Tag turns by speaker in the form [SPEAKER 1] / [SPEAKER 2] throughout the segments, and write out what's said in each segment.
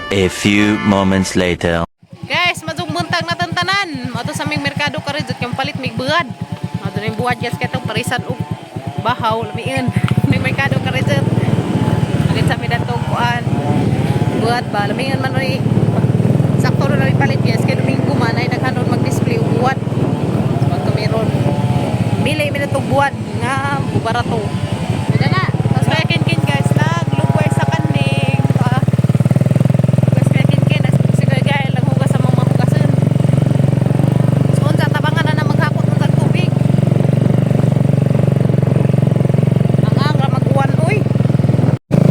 [SPEAKER 1] A few moments later.
[SPEAKER 2] Guys, madung buntag na tantanan. Mato sa aming merkado karon jud kay palit mig buad. Mato ning buad, guys, kay tong parisan og bahaw lamiin. May merkado karon jud. Palit sa mi datong kuan. Buad ba lamiin man ri. Sakto ra na palit, guys, kay Domingo man ay daghan ron mag-display og buad. Pag meron. Mili mi datong buad nga barato. Pwede na. Tapos kaya kin guys, naglugway sa kaning. Ah, hugas kaya kin-kin. Si Kuya Gael naghugas sa mga mahugasan. So unsa tabangan na na maghakot unsang tubig. Ang ang ra mag-uwan oy.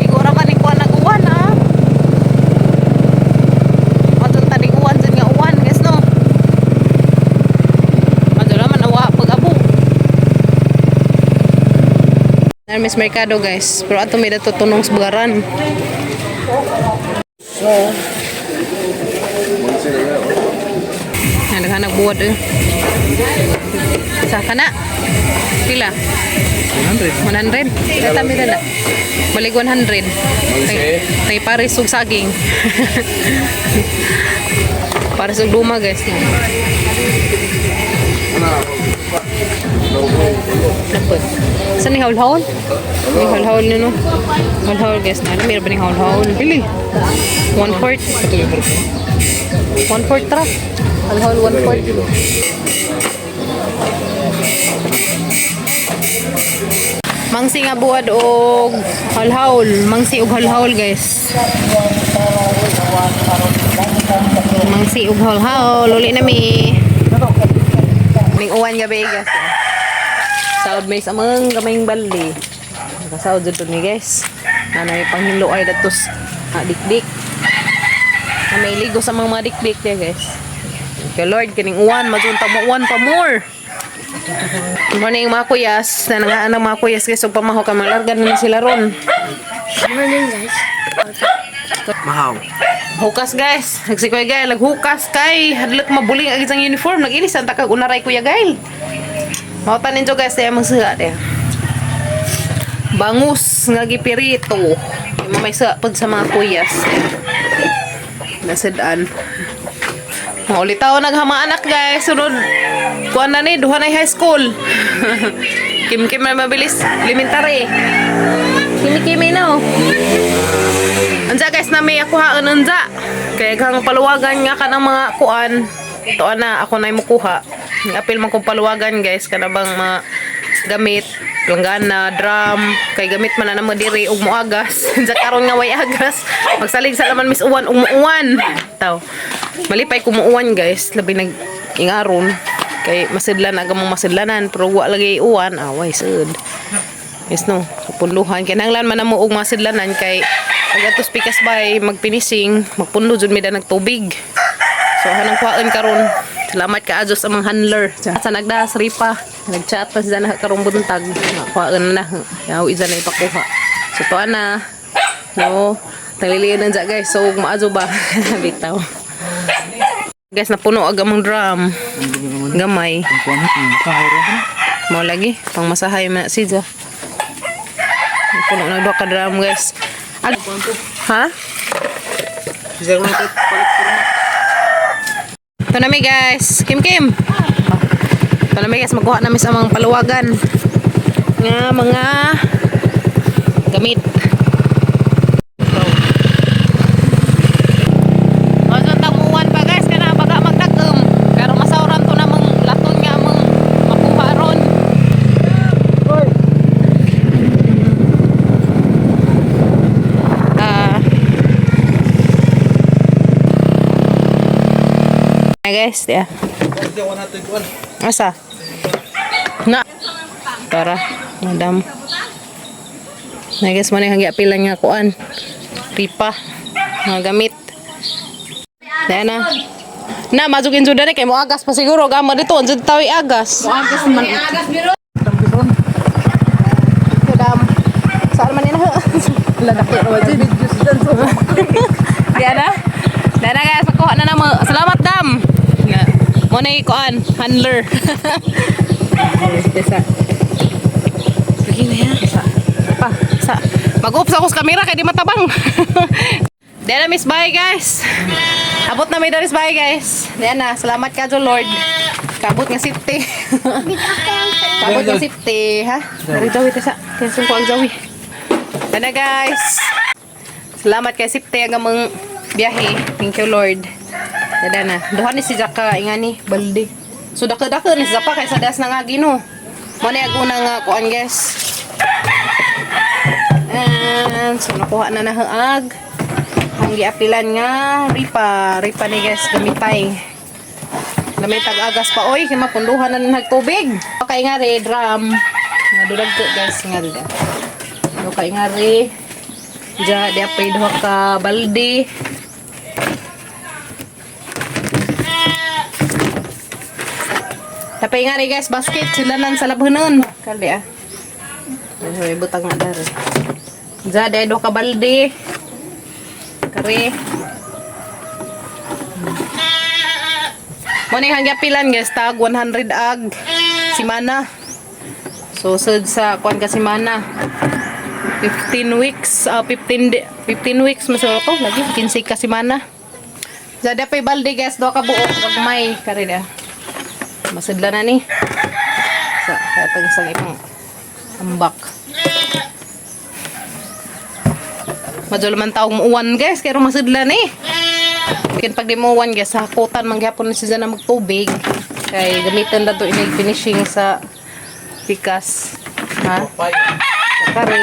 [SPEAKER 2] Igora man ning kuan nag-uwan ah. Adto taning uwan dyan nga uwan, guys, no. Adto naman awa pag-abo. Miss Mercado, guys, pero ato may dato tunong sa bugaran. Naghanap buwad eh. Sa kana? Pila?
[SPEAKER 3] 100.
[SPEAKER 2] 100? Kaya mi na. Balik 100. Tay, tay pares ug saging. Pares ug duma, guys. Dapat. Sa ni haul-haul? Ni haul-haul ni no? Haul-haul, guys. Na, meron ba ni haul-haul? Pili. 1/4. 1/4 tra. Haul-haul 1/4. Mangsi nga buwad og halhaul. Mangsi og halhaul, guys. Mangsi og halhaul. Uli na mi. Ning uwan gabi, guys. Saod may sa amang gamayng balde. Nakasaod jud ni, guys. Nanay panghilo ay datos dikdik. Na may ligo sa mga dikdik niya, guys. Thank you, Lord, kining uwan mazunta mo uwan pa more. Good morning, mga kuyas. Na nangaan ang mga kuyas, guys, ug pamaho ka malarga na sila ron.
[SPEAKER 4] Morning, guys.
[SPEAKER 3] Mahaw.
[SPEAKER 2] Hukas, guys. Nagsi Kuya Gail, naghukas kay hadlok mabuling ang isang uniform. Nag-ilis ang takag unaray Kuya Gail. Mautan ninyo, guys, kaya magsuha diya. Bangus nga gipirito. Yung may sa pag sa mga kuyas. Nasidaan. Mga ulitaw naghama anak, guys. Sunod kuan na ni duha na high school. Kim Kim na mabilis elementary. Kimi Kimi no. Unsa, guys, na may akuhaan unsa. Kay kang paluwagan nga kanang mga kuan. Tuan na ako na mukuha. Ang apil man kong paluwagan, guys, kana bang mga gamit langgana, drum, kay gamit man na namo diri ug moagas. Unsa karon nga way agas. Magsalig sa laman mis uwan ug muuwan. Taw. Malipay ko muuwan, guys, labi nag ingaron kay masidlan aga mong masidlanan pero wa lagi uwan away sud. Yes no, punluhan kinahanglan man namo og masidlanan kay ag atos pikas bay magpinising, magpundo jud mi da nagtubig. So hanang kuhaan karon. Salamat ka Diyos sa mga handler. Sa nagdas ripa, nagchat pa sila na karong buntag. Kuhaan na. Yaw isa na ipakuha. So to na. No, talilian na dyan, guys. So maadyo ba? Bitaw. Guys, napuno ag among drum. Gamay. Mo lagi, pang masahay man na siya. Puno na duha ka drum, guys. Ag ha? Ito na mi, guys. Kim Kim. Ito na mi, guys, magkuha na mi sa mga paluwagan. Nga mga gamit. Masun tamuan pa, guys, kana baga magdagom. Pero masawran to namang laton nga among makuha ron. Ah. Ah, guys, yeah. Asa? Na. Tara, madam. Na guys, mo na yung pilan nga kuan. Ripa. Mga gamit. Dahil na. Na, masukin sudah ni kay mo agas pa siguro gama dito ang jud tawi agas. Mo agas man. Agas biro. Dam. Saan man ina? Wala na ko jud. Diyan na. Diyan na, guys, pakuha na namo. Salamat, dam. Na. Mo na kuan, handler. Sa. Sige na yan. Sa. Pa, sa. Mag-ups ako sa kamera kay di matabang. Diyan na, miss. Bye, guys. Abot na may daris. Bye, guys. Diyan na. Salamat ka, Lord. Kabot nga safety. Kabot nga safety, ha? Dari jawi ta sa. Kaya ko ang jawi. Diyan na, guys. Salamat kay safety ang among biyahe. Thank you, Lord. Diyan na. Duha ni si Jaka ingani balde. So dako-dako ni si Zapa kay sa das na nga gino. Mo na ang una nga kuan, guys. And so nakuha na nahaag. Ang giapilan nga ripa, ripa ni guys gamitay. Lamay tag-agas pa oy, kay mapunduhan na nagtubig. Okay nga re drum. Nga durag ko guys nga re. Okay nga re. Diya, di apay duha ka balde. Tapay nga re guys, basket sila lang sa labhanon. Kali ah. Ay, butang nga dere. Diya, di duha ka balde. Kare. Mo ni hangga pilan guys, tag 100 ag simana. So sud sa kuan ka simana. 15 weeks, 15 weeks masuro to lagi 15 ka simana. Zada pay balde guys, do ka buok gagmay kare da. Masidla na ni. Sa katang isang ipang ambak. Madyo man taong muuwan guys, kaya masidla ni. Kin pag di mo uwan guys, sa hakutan man gyapon ni siya na magtubig. Kay gamiton na to inig finishing sa pikas. Ha? Kare.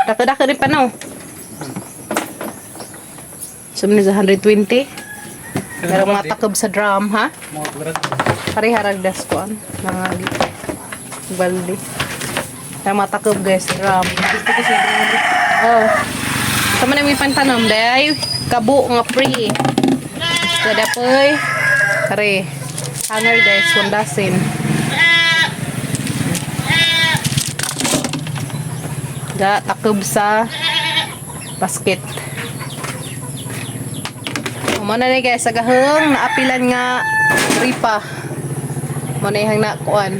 [SPEAKER 2] Dako-dako rin pa no. So, man sa 120. Pero mga takob sa drum, ha? Pare harag das ko mga balde. Kaya mga takob guys, drum. Oh. Sama na may pantanom, day. Kabo nga free. Kada poy. Kare. Hanger guys, 1 dozen. Da, takob sa basket. Mo na ni guys, agahong naapilan nga ripa. Mo na ihang nakuan.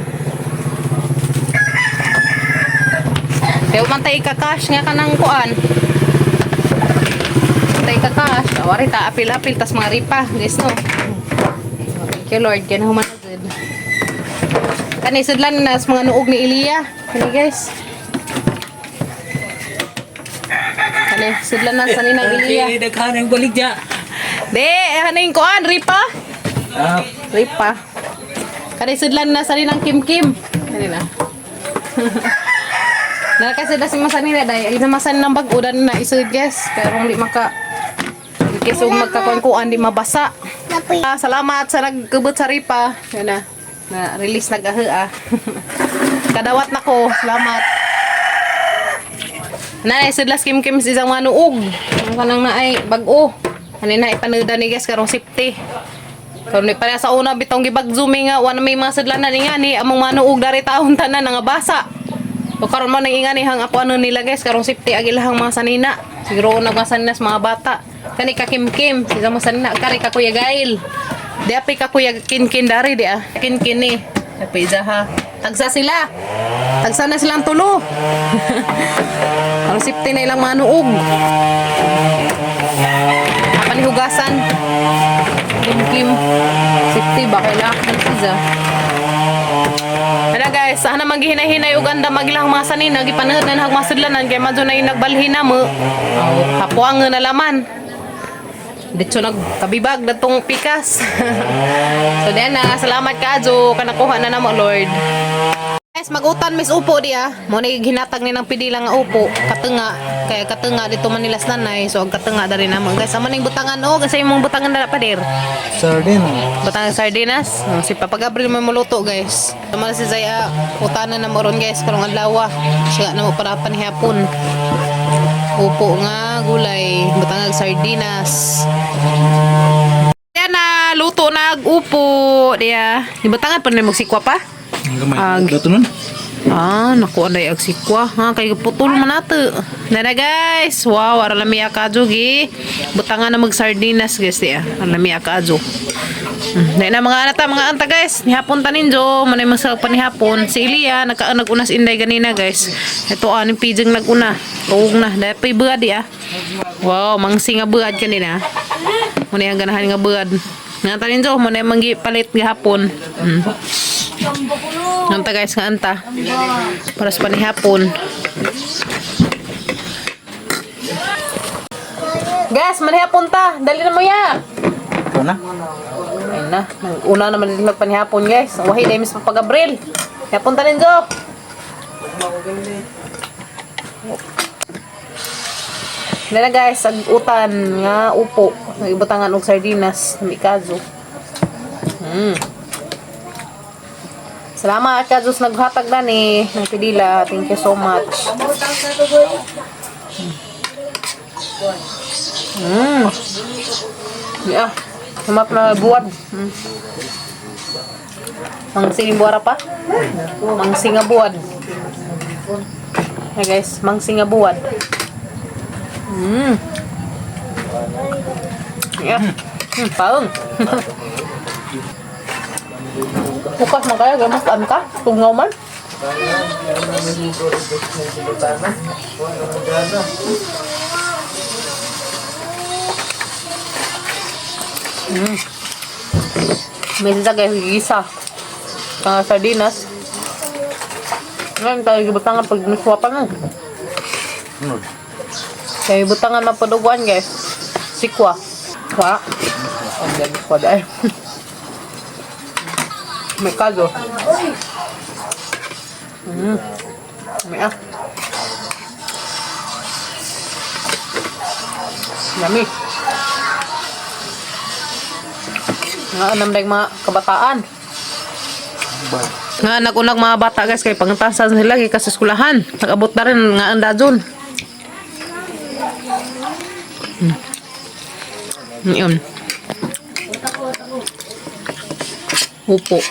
[SPEAKER 2] Kaya man tayo ka-cash nga kanang kuan. Tayo ka-cash. Awari ta apil-apil tas mga ripa, guys no. Thank you Lord, kaya human na gud. Kani sudlan na sa mga nuog ni Eliya. Kani guys. Kani sudlan na sa ninang Eliya.
[SPEAKER 3] Okay, daghan ang balik dya.
[SPEAKER 2] De, haning kuan ripa.
[SPEAKER 3] Ah,
[SPEAKER 2] Ripa. Kani sudlan na sa ninang Kim Kim. Kani na. Na kasi da si masan nila day ay namasan ng bag-o dan na isud guys. Pero di maka kaysa magkakuan-kuan di mabasa.
[SPEAKER 4] Napoy.
[SPEAKER 2] Ah, salamat sa nagkubot sa ripa. Yan na. Na release nag-ahe ah. Kadawat na ko. Salamat. Nanay, sudlas Kim Kim sa isang manuog. Ang kanang na ay bag-o. Ano na ipanuda ni guys karong safety. Karon ni pareha sa una bitong gibag zoom nga wa na may mga sudlanan ni nga ni among manuog dari taon tanan nga basa. So karon man nang ingani hang ako ano nila guys karong safety ag ilahang mga sanina. Siguro una mga sanina sa mga bata. Kani ka Kim Kim, sa mga sanina kari ka Kuya Gail. Di api ka Kuya Kinkin dari di ah. Kinkin ni. Api ha. Tagsa sila. Tagsa na silang tulo. Ang safety na ilang manuog. Apa ni hugasan? Kim Kim. Safety ba kailangan siya. Ano guys, sana maghihinay-hinay ug anda magilang mga sanina gipanahod na nahag mga sudlanan kay madyo na yung nagbalhin na mo. Hapuang na laman. Dito nagkabibag na tong pikas. So diyan na, salamat kaadyo kanakuha na namo Lord. Guys, magutan mis upo di ah. Mo ni hinatag ni ng pidila nga upo, katunga. Kaya katunga dito Manila sa nanay, so ang katunga dali namo. Guys, amo ning butangan o kasi imong butangan na pader.
[SPEAKER 3] Sardine.
[SPEAKER 2] Batang sardinas. Oh, si Papa Gabriel may muluto, guys. Tama na si Zaya, utanan na mo ron, guys, karong adlaw. Siya na mo para panihapon. Upo nga gulay, batang sardinas. Diya na luto na ag upo diya. Ibatangan pa na magsikwa pa.
[SPEAKER 3] Ang gamay.
[SPEAKER 2] Ag-
[SPEAKER 3] Dato nun.
[SPEAKER 2] Ah, naku anday ag sikwa. Ha, kay putol man nato. Nana guys. Wow, ara lami akadyo gi. Butangan na mag sardinas guys diya. Ara lami akadyo. Dahil na mga anata, mga anta guys. Nihapon ta ninjo, manay masarap pa nihapon. Si Elia, nagka nagunas inday ganina guys. Ito aning pijang naguna. Tuog na. Dahil pa'y buad ah. Wow, mangsi nga buad kanina. Muna yung ganahan nga buad. Nga ta ninjo, muna yung manggi palit gihapon. Anta guys, nga anta. Para sa panihapon. Guys, manihapon ta. Dali na mo ya.
[SPEAKER 3] Ito na.
[SPEAKER 2] Ayun na. Una naman din magpanihapon guys. Ang wahi dahil mismo pag Abril. Hapon ta ninjo. Nala guys, ag utan nga upo. Nagibutangan og sardinas, mikazo. Salamat ka Diyos naghatag na ni ng pidila. Thank you so much. Yeah. Sumap na buwad. Mangsiling buwara pa? Mangsinga buwad. Hey guys, mangsinga buwad. Yeah. Paong. Bukas man kaya, gamas ka? Tungaw man? May sisa guys, gisa. Mga sardinas. Ngayon tayo gibutangan pag miswapan mo. Kaya butangan mapaduguan guys. Sikwa. Kwa. Ang dami kwa dahil. May kazo. May ah. Yummy. Nga anam dahil mga kabataan. Nga nagunag mga bata guys kay pangtasan sila kay sa eskulahan. Nag-abot na rin nga ang dajon. Yun. Upo.